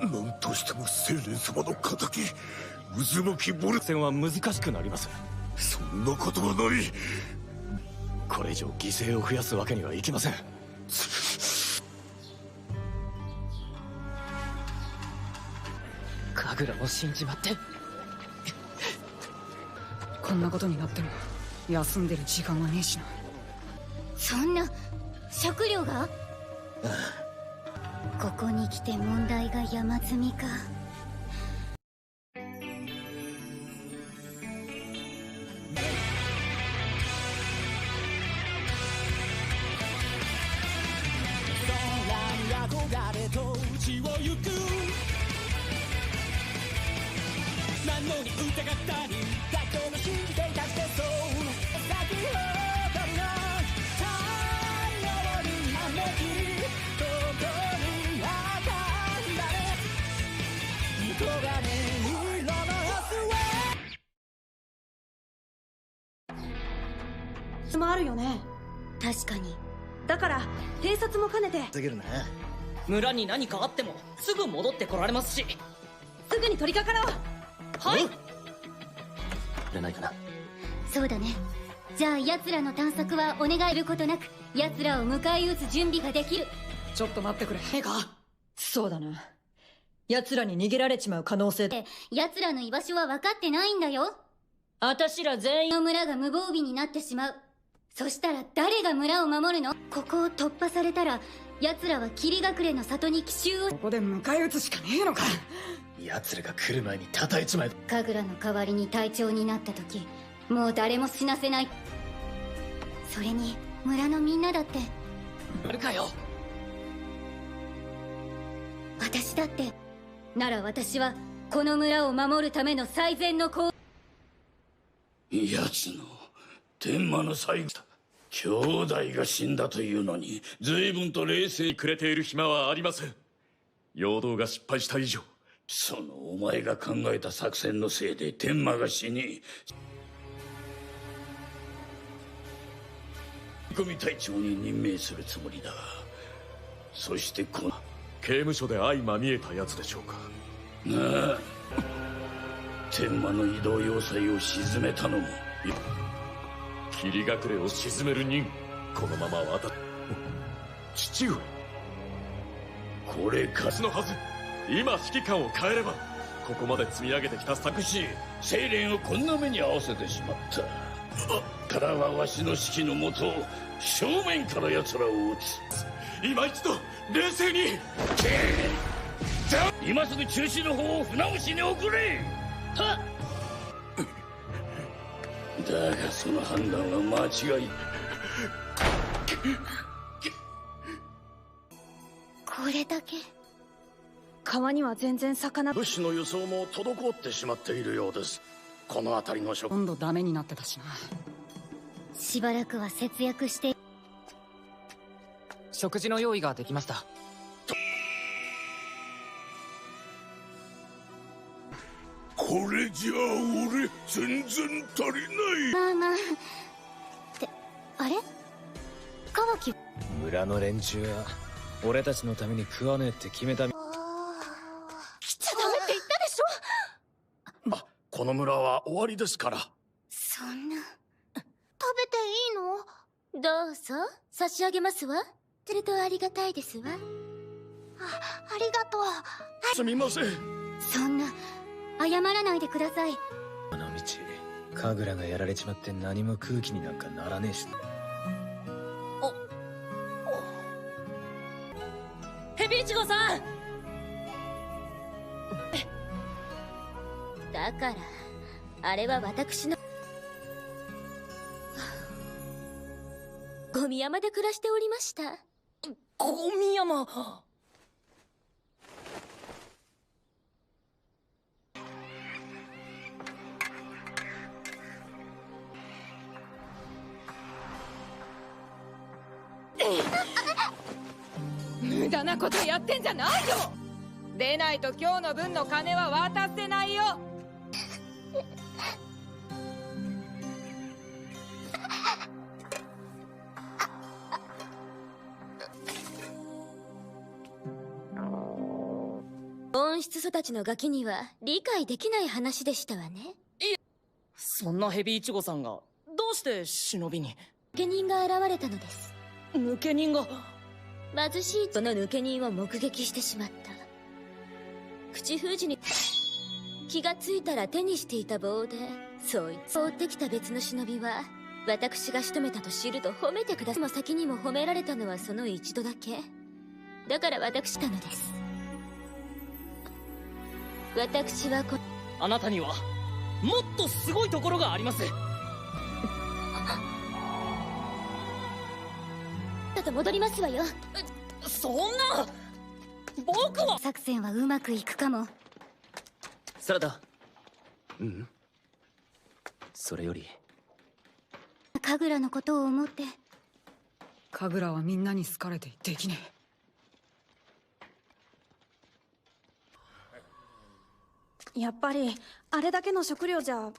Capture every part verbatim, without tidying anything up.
何としても青年様の敵、渦巻きボル。作戦は難しくなります。そんなことはない。これ以上犠牲を増やすわけにはいきません。神楽も死んじまって。こんなことになっても、休んでる時間はねえしな。そんな、食料が？ここに来て問題が山積みか。空に憧れと地を行く。何の疑ったり、妥協の信じていたしてそう。先ほどの太陽に招き、ここにあったんだね。黄昏色の明日は。もあるよね。確かに。だから、偵察も兼ねて。すぎるな。村に何かあっても、すぐ戻ってこられますし。すぐに取り掛かろう。はい。れないかな。そうだね。じゃあ、奴らの探索はお願いすることなく、奴らを迎え撃つ準備ができる。ちょっと待ってくれ。えが。そうだな。奴らに逃げられちまう可能性。奴らの居場所は分かってないんだよ。あたしら全員の村が無防備になってしまう。そしたら誰が村を守るの？ここを突破されたら、奴らは霧隠れの里に奇襲を。ここで迎え撃つしかねえのか。奴らが来る前に叩いちまえ。神楽の代わりに隊長になった時、もう誰も死なせない。それに、村のみんなだって。あるかよ。私だって。なら私は、この村を守るための最善の行。奴の、天魔の最後。兄弟が死んだというのに、随分と冷静にくれている暇はありません。陽動が失敗した以上。そのお前が考えた作戦のせいで天魔が死に、組隊長に任命するつもりだ。そしてこの刑務所で相まみえたやつでしょうか。ああ。天魔の移動要塞を沈めたのも。霧隠れを沈める任、このまま渡。父上。これか。のはず。今指揮官を変えれば、ここまで積み上げてきた作。苦しい。精錬をこんな目に遭わせてしまった。ただはわしの指揮のもと、正面から奴らを討つ。今一度、冷静に。今すぐ中止の方を船越に送れ。はっ。だがその判断は間違い。これだけ？川には全然魚。物資の輸送も滞ってしまっているようです。この辺りの食。ほとんどダメになってたしな。しばらくは節約して。食事の用意ができました。これじゃあ俺、全然足りない。まあまあ。って、あれ？カバキ。村の連中は、俺たちのために食わねえって決めたみ。来ちゃダメって言ったでしょ。あ、この村は終わりですから。そんな。食べていいの？どうぞ、差し上げますわ。するとありがたいですわ。あ、ありがとう。すみません。そんな、謝らないでください。この道、神楽がやられちまって何も空気になんかならねえし。あ、あ。ヘビイチゴさん！だから、あれは私の。ゴミ山で暮らしておりました。ゴミ山。無駄なことやってんじゃないよ。出ないと今日の分の金は渡せないよ。本質、そたちのガキには理解できない話でしたわね。そんな蛇イチゴさんがどうして忍びに？ 生贄が現れたのです。生贄が？貧しい、その生贄を目撃してしまった。口封じに、気がついたら手にしていた棒で、そいつを追ってきた別の忍びは、私が仕留めたと知ると褒めてください。も先にも褒められたのはその一度だけ。だから私たのです。私はこ、 あなたにはもっとすごいところがあります。ちょっと、戻りますわよ。そんな、僕は。作戦はうまくいくかも。サラダ。うん。それより、神楽のことを思って。神楽はみんなに好かれてできねえ。 やっぱり、あれだけの食料じゃ。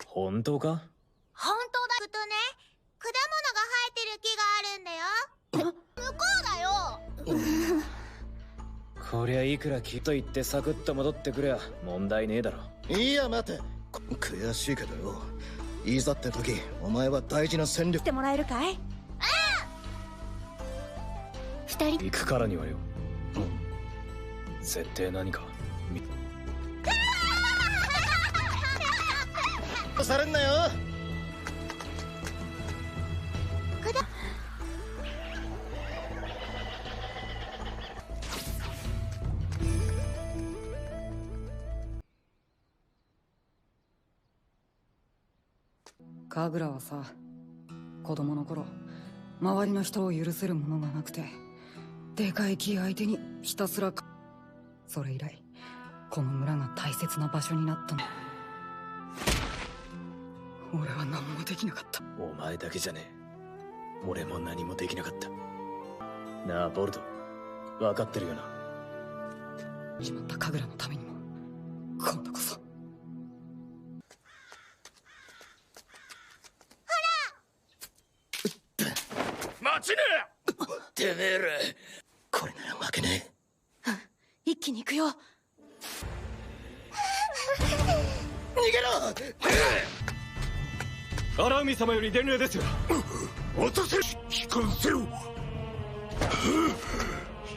本当か？本当だ。行くとね、果物が生えてる木があるんだよ。向こうだよ。こりゃいくら木と言ってサクッと戻ってくりゃ問題ねえだろ。いや待て。悔しいけどよ、いざって時、お前は大事な戦力。してもらえるかい？二人。行くからにはよ。うん。設定何か。み、されんなよ。神楽はさ、子供の頃、周りの人を許せるものがなくて、でかい木相手にひたすらか、それ以来、この村が大切な場所になったの。俺は何もできなかった。お前だけじゃねえ。俺も何もできなかった。なあ、ボルト。分かってるよな。しまった神楽のためにも、今度こそ。 待ちな！てめえら。これなら負けねえ。一気に行くよ。逃げろ！荒海様より伝令です。渡せ！し、悲観せよ。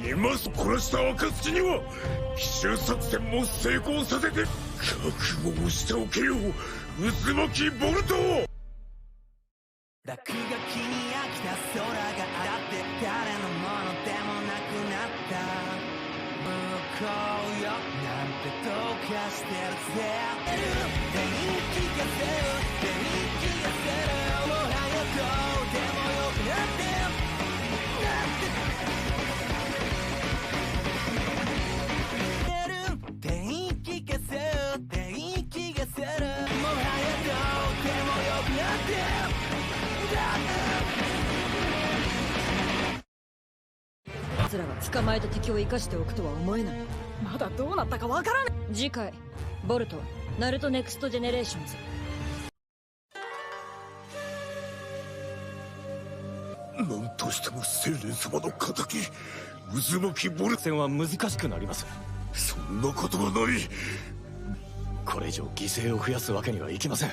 今す、殺した暁には、奇襲作戦も成功させて、覚悟をしておけよ、渦巻きボルト！落書きに飽きた空が当たって、誰のものでもなくなった。向こうよなんてどうかしてるぜ。電気がする、電気がする、もはやどうでもよくなって、なって。電気がする、電気がする、もはやどうでもよくなって、だって。 奴らが捕まえた敵を生かしておくとは思えない。まだどうなったかわからない。次回、ボルト、ナルトネクストジェネレーションズ。なんとしても青年様の敵、渦巻きボル、作戦は難しくなります。そんなことはない。これ以上犠牲を増やすわけにはいきません。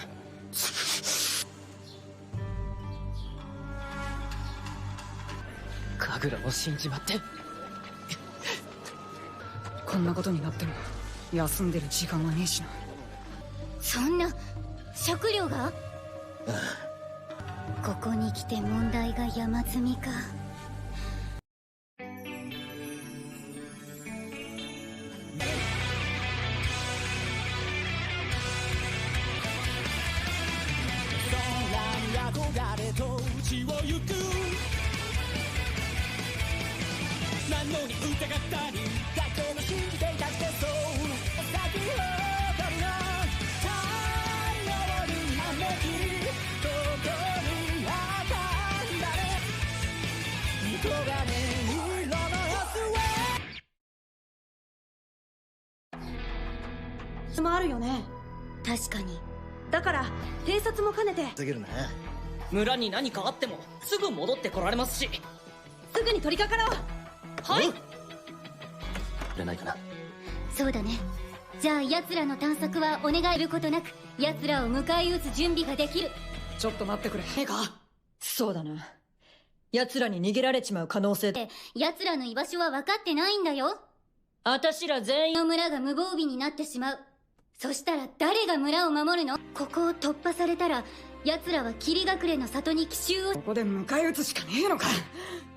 神楽も死んじまって。こんなことになっても、休んでる時間はねえしな。そんな、食料が？ここに来て問題が山積みか。 空に憧れと血を行く。何度に疑ったり、だけど信じていたってそう。先ほどの太陽にあめきり、ここにあったんだね。黄昏色の明日は もあるよね。確かに。だから、偵察も兼ねて。できるな。村に何かあっても、すぐ戻ってこられますし。すぐに取り掛かろう。はい。じゃないかな。そうだね。じゃあ奴らの探索はお願いすることなく、奴らを迎え撃つ準備ができる。ちょっと待ってくれ。メカ。そうだな。奴らに逃げられちまう可能性。奴らの居場所は分かってないんだよ。あたしら全員。この村が無防備になってしまう。そしたら誰が村を守るの？ここを突破されたら、奴らは霧隠れの里に奇襲を。ここで迎え撃つしかねえのか。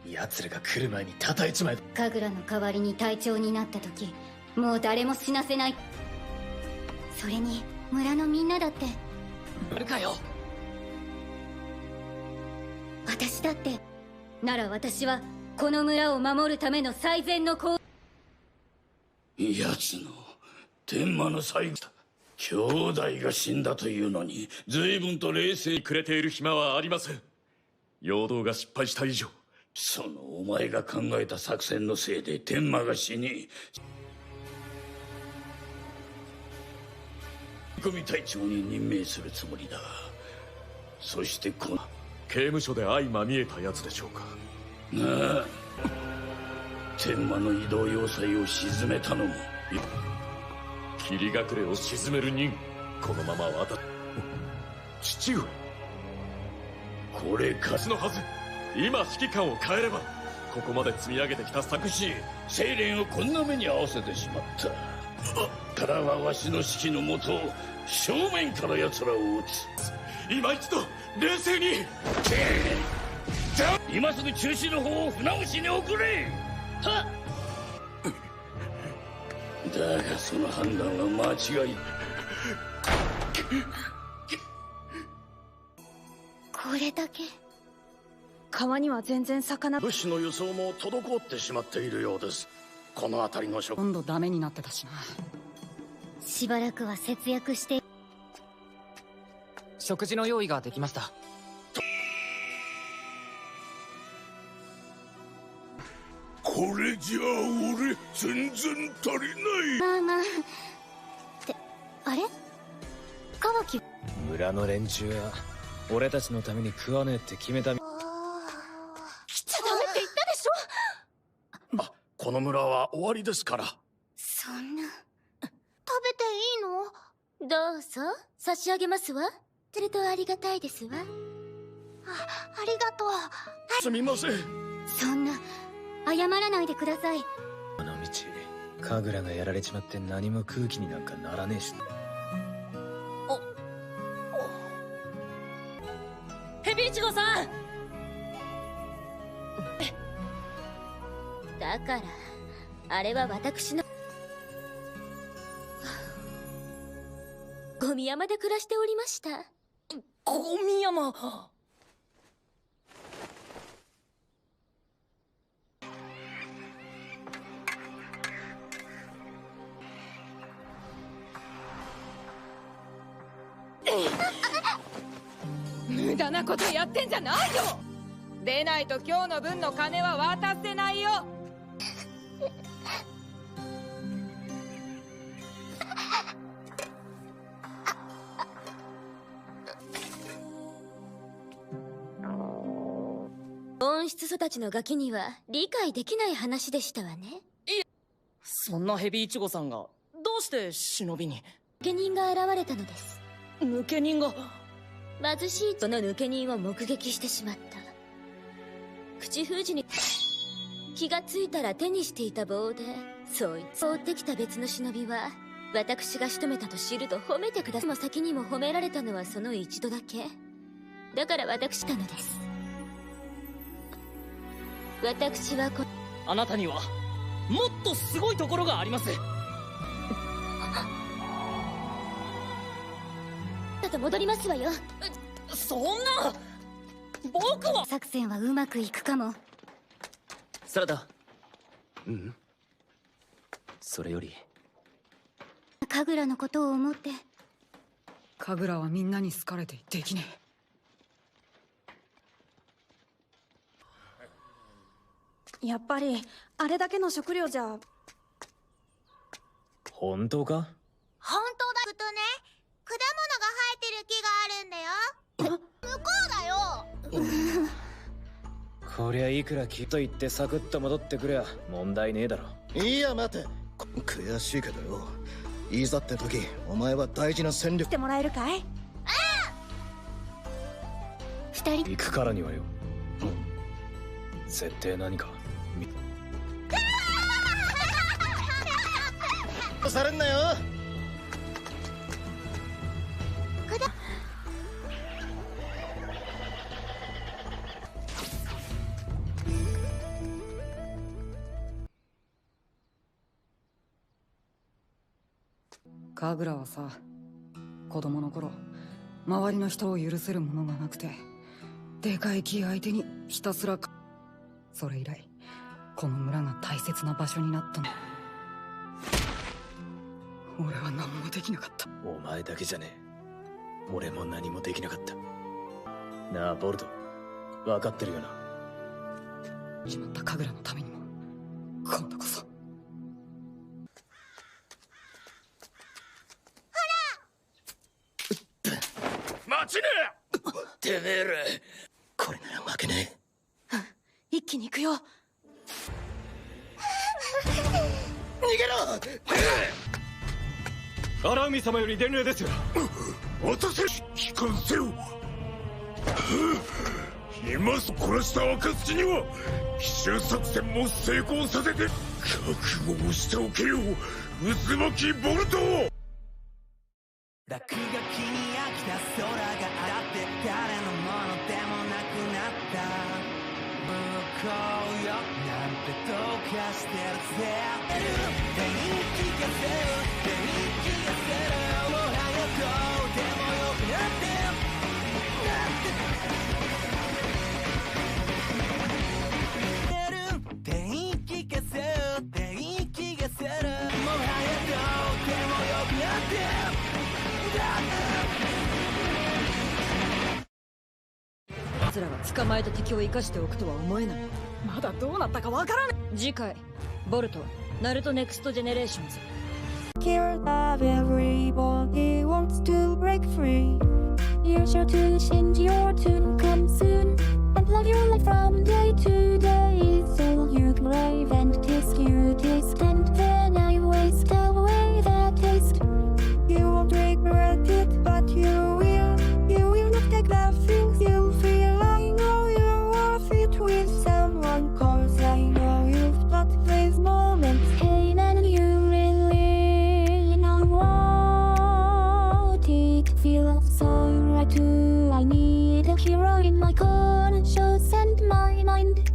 奴らが来る前に叩いちまえ。神楽の代わりに隊長になった時、もう誰も死なせない。それに、村のみんなだって。やるかよ。私だって。なら私は、この村を守るための最善の行。奴の天魔の最後だ。兄弟が死んだというのに随分と冷静に。くれている暇はありません。陽動が失敗した以上。そのお前が考えた作戦のせいで天魔が死に、組隊長に任命するつもりだが、そしてこの刑務所で相まみえたやつでしょうか。なあ、天魔の移動要塞を沈めたのも。霧隠れを沈める任、このまま渡。父上。これか。のはず。今指揮官を変えれば、ここまで積み上げてきた作詞。セイレンをこんな目に遭わせてしまった。からはわしの指揮のもと、正面から奴らを討つ。今一度冷静に。今すぐ中止の方を船越に送れ。はっ。だがその判断は間違い。これだけ。川には全然魚。物資の輸送も滞ってしまっているようです。この辺りの食今度ダメになってたしな。しばらくは節約して。食事の用意ができました。これじゃあ俺、全然足りない。まあまあ。って、あれ？カワキ。村の連中は俺たちのために食わねえって決めた。来ちゃダメって言ったでしょ。あ、この村は終わりですから。そんな。食べていいの？どうぞ、差し上げますわ。するとありがたいですわ。あ、ありがとう。すみません。そんな、謝らないでください。あの道、神楽がやられちまって何も空気になんかならねえし。あ、あ、蛇いちごさん。だから、あれは私の。ゴミ山で暮らしておりました。ゴミ山。無駄なことやってんじゃないよ。出ないと今日の分の金は渡せないよ。温室育ちのガキには理解できない話でしたわね。そんな蛇いちごさんがどうして忍びに？御家人が現れたのです。御家人が？貧しいその御家人を目撃してしまった。口封じに、気がついたら手にしていた棒で、そいつを追ってきた別の忍びは、私が仕留めたと知ると褒めてください。も先にも褒められたのはその一度だけ。だから私なのです。私はこあなたにはもっとすごいところがあります。だと、戻りますわよ。そんな、僕は。作戦はうまくいくかも。サラダ。うん。それより、神楽のことを思って。神楽はみんなに好かれてできねえ。やっぱりあれだけの食料じゃ。本当か？本当だ。くとね、果物が生えてる木があるんだよ。向こうだよ。こりゃいくらきっと言ってサクッと戻ってくりゃ問題ねえだろ。いや待て、悔しいけどよ、いざって時、お前は大事な戦力。来てもらえるかい？二人。行くからにはよ。うん。設定何か見、されんなよ。神楽はさ、子供の頃、周りの人を許せるものがなくて、でかい木相手にひたすらか、それ以来、この村が大切な場所になったの。俺は何もできなかった。お前だけじゃねえ。俺も何もできなかった。なあ、ボルト。分かってるよな。しまった神楽のためにも、今度こそ。待ちな！てめえら。これなら負けねえ。一気に行くよ。逃げろ！荒海様より伝令ですよ。渡せ！帰還せよ！今すぐ殺した暁には、奇襲作戦も成功させて、覚悟をしておけよ、渦巻きボルト！落書きに飽きた空が当たって、誰のものでもなくなった。向こうよなんてどうかしてるぜ。電気消せる、電気消せる、もはやどうでもよくなって、なって。電気消せる、電気消せる、もはやどうでもよくなって。奴らが捕まえた敵を生かしておくとは思えない。まだどうなったかわからない。次回、ボルト、ナルトネクストジェネレーションズ。Care of everybody wants to break free. You sure to change your tune, come soon, and love your life from day to day. So you brave and taste, you taste, and then I waste away the taste. You won't regret it, but you will. You will not take the things you feel. I know you're worth it with someone, 'cause I know you've got these moments. Hey man, you really know what it feels. So right too, I need a hero in my conscience and my mind.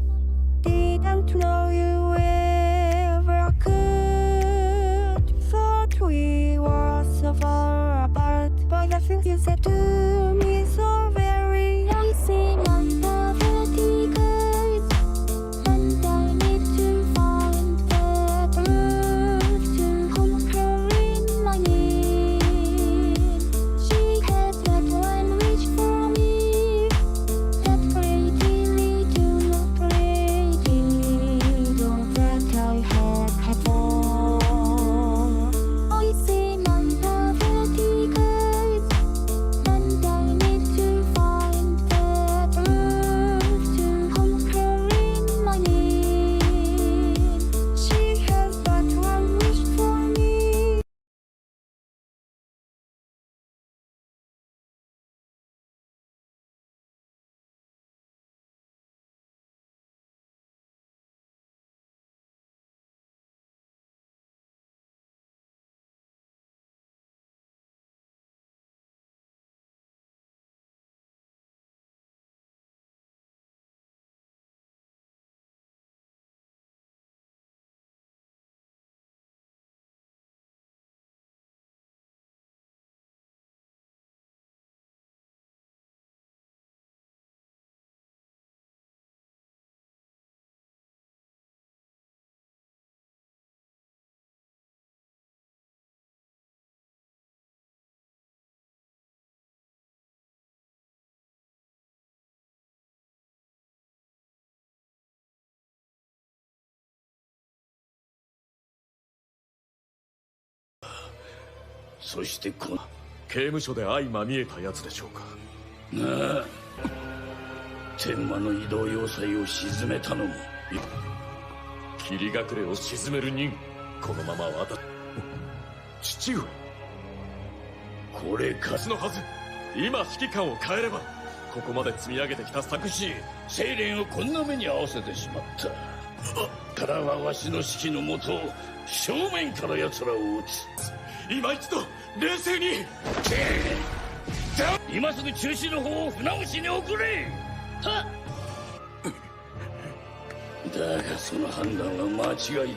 Didn't know you ever could. Thought we were so far apart, but the things you said to me so very. I see my poverty cries, and I need to find that love to conquer in my need. She has that one wish for me, that pretty little lady, don't that I have had all. I see my poverty cries, and I need to find that love to conquer in my need. She has but one wish for me. そしてこの刑務所で相まみえたやつでしょうか。なあ、天魔の移動要塞を沈めたのも、霧隠れを沈める任務、このまま私、父上。これか。のはず。今指揮官を変えれば、ここまで積み上げてきた作詞。青蓮をこんな目に遭わせてしまった。あ、からはわしの指揮のもと、正面から奴らを討つ。今一度、冷静に。今すぐ中止の方を船越に送れ。はっ。だがその判断は間違い。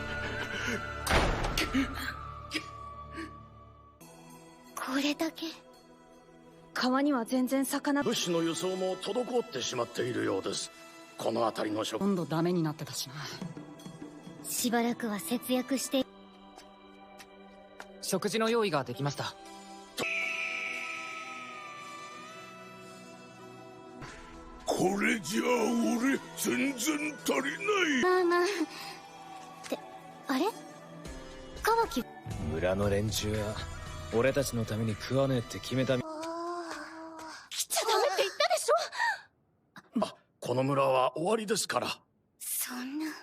これだけ。川には全然魚。物資の輸送も滞ってしまっているようです。この辺りの食。ほとんどダメになってたしな。しばらくは節約して。食事の用意ができました。これじゃあ俺、全然足りない。まあまあ。って、あれ？カワキ。村の連中は、俺たちのために食わねえって決めたみ。あー。来ちゃダメって言ったでしょ？あ、この村は終わりですから。そんな。食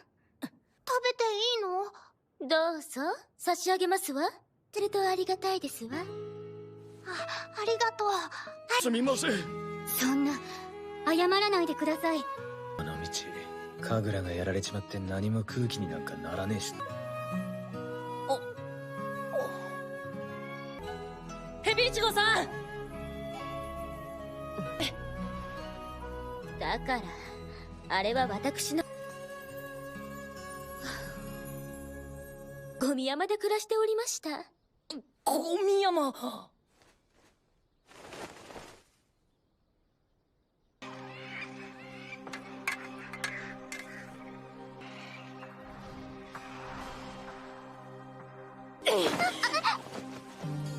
べていいの？どうぞ、差し上げますわ。てるとありがたいですわ。あ、ありがとう。すみません。そんな、謝らないでください。あの道、神楽がやられちまって何も空気になんかならねえし。お、お。蛇いちごさん！だから、あれは私の、ゴミ山で暮らしておりました。ゴミ山。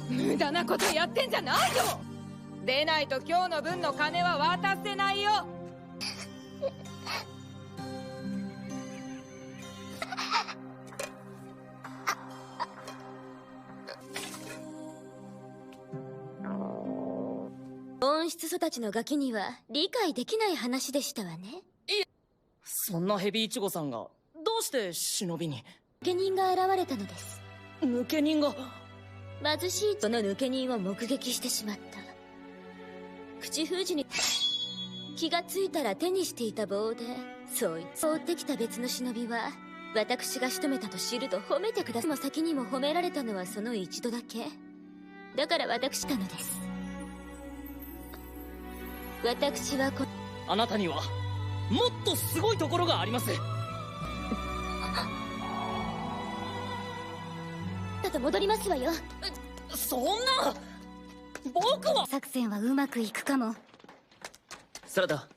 無駄なことやってんじゃないよ！出ないと今日の分の金は渡せないよ！温室育ちのガキには理解できない話でしたわね。そんな蛇いちごさんが、どうして忍びに？御家人が現れたのです。御家人が？貧しいその御家人を目撃してしまった。口封じに、気がついたら手にしていた棒で、そいつを追ってきた別の忍びは、私が仕留めたと知ると褒めてください。も先にも褒められたのはその一度だけ。だから私たのです。私はこあなたには、もっとすごいところがあります。だと戻りますわよ。そんな！僕は作戦はうまくいくかも。サラダ。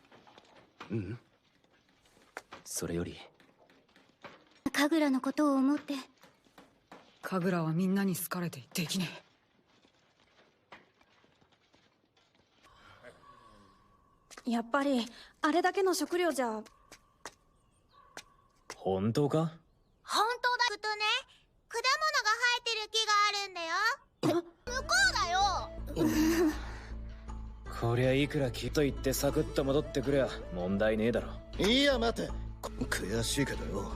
うん。それより。神楽のことを思って。神楽はみんなに好かれてできねえ。やっぱり、あれだけの食料じゃ。本当か？本当だ。くとね、果物が生えてる木があるんだよ。向こうだよ。こりゃいくらきっと言ってサクッと戻ってくれば問題ねえだろ。いや待て。こ悔しいけどよ。